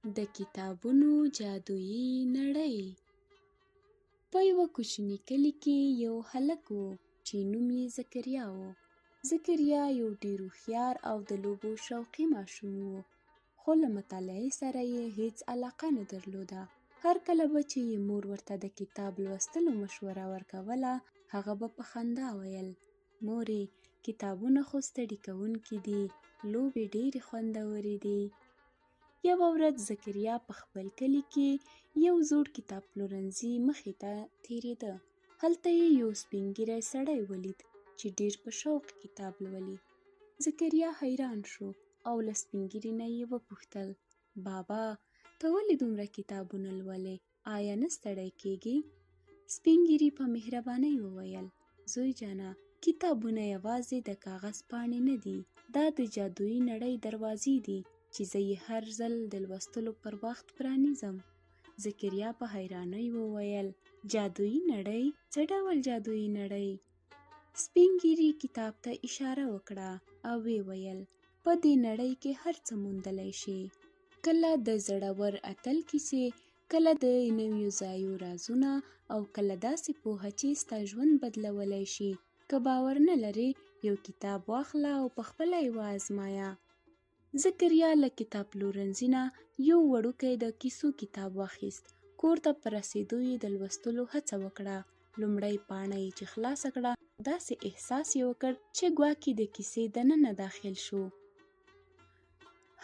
د کتابونو جادویي نړۍ. په یوه کوچني کلي کې یو هلک و چې نوم یې زکریا و. زکریا یو ډېر هوښیار او د لوبو شوقي ماشوم و، خو له مطالعې سره یې هیڅ علاقه نه درلوده. هر کله به چې یې مور ورته د کتاب لوستلو مشوره ورکوله، هغه به په خندا ویل: مورې، کتابونه خو ستړي کوونکي دي، لوبې ډېرې خوندورې دي. یوه ورځ زکریا په خپل کلي کې یو زوړ کتاب پلورنځي مخې ته تېرېده. هلته یې یو سپین ږیری سړی ولید چې ډېر په شوق کتاب لولي. زکریا حیران شو او له سپین ږیري نه یې وپوښتل: بابا، ته ولې دومره کتابونه لولې؟ آیا نه ستړی کېږې؟ سپین ږیري په مهربانۍ وویل: زوی جانه، کتابونه یوازې د کاغذ پاڼې نه دي، دا د جادویي نړۍ دروازې دي چې زه یې هر ځل د لوستلو پر وخت پرانیزم. زکریا په حیرانۍ وویل: جادویي نړۍ؟ څه ډول جادویي نړۍ؟ سپین ږیري کتاب ته اشاره وکړه او ویې ویل: په دې نړۍ کې هر څه موندلی شې. کله د زړور اتل کیسې، کله د نویو ځایو رازونه او کله داسې پوهه چې ستا ژوند بدلولی شي. که باور نه لرې، یو کتاب واخله او پخپله یې وازمایه. زکریا له کتاب پلورنځي نه یو وړوکی د کیسو کتاب واخیست. کور ته په رسېدو یې د لوستلو هڅه وکړه. لومړۍ پاڼه یې چې خلاصه کړه، داسې احساس یې وکړ چې ګواکې د کیسې دننه داخل شو.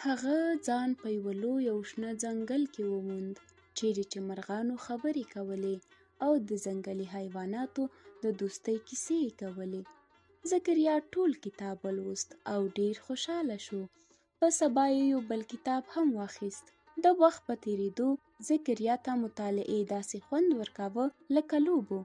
هغه ځان په یوه لوی او شنه ځنګل کې وموند، چیرې چې مرغانو خبرې کولې او د ځنګلي حیواناتو د دوستۍ کیسې یې کولې. زکریا ټول کتاب ولوست او ډېر خوشحاله شو. په سبا یې یو بل کتاب هم واخیست. د وخت په تېرېدو زکریا ته مطالعې داسې خوند ورکاوه لکه لوبو.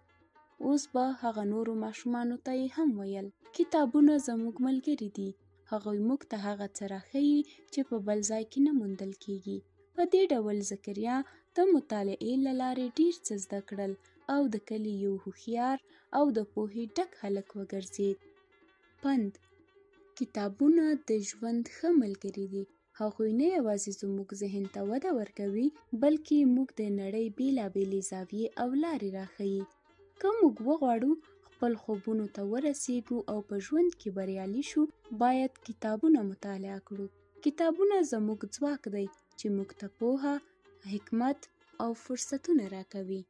اوس به هغه نورو ماشومانو ته یې هم ویل: کتابونه زموږ ملګري دي، هغوی موږ ته هغه څه راښيي چې په بل ځای کې نه موندل کېږي. په دې ډول زکریا د مطالعې له لارې ډېر څه زده کړل او د کلي یو هوښیار او د پوهې ډک هلک وګرځېد. پند: کتابونه د ژوند ښه ملګري دي. هغوی نه یوازې زموږ ذهن ته وده ورکوي، بلکې موږ د نړۍ بېلابېلې زاویې او لارې راښيي. که موږ وغواړو خپل خوبونو ته ورسېږو او په ژوند کې بریالي شو، باید کتابونه مطالعه کړو. کتابونه زموږ ځواک دی چې موږ ته پوهه، حکمت او فرصتونه راکوي.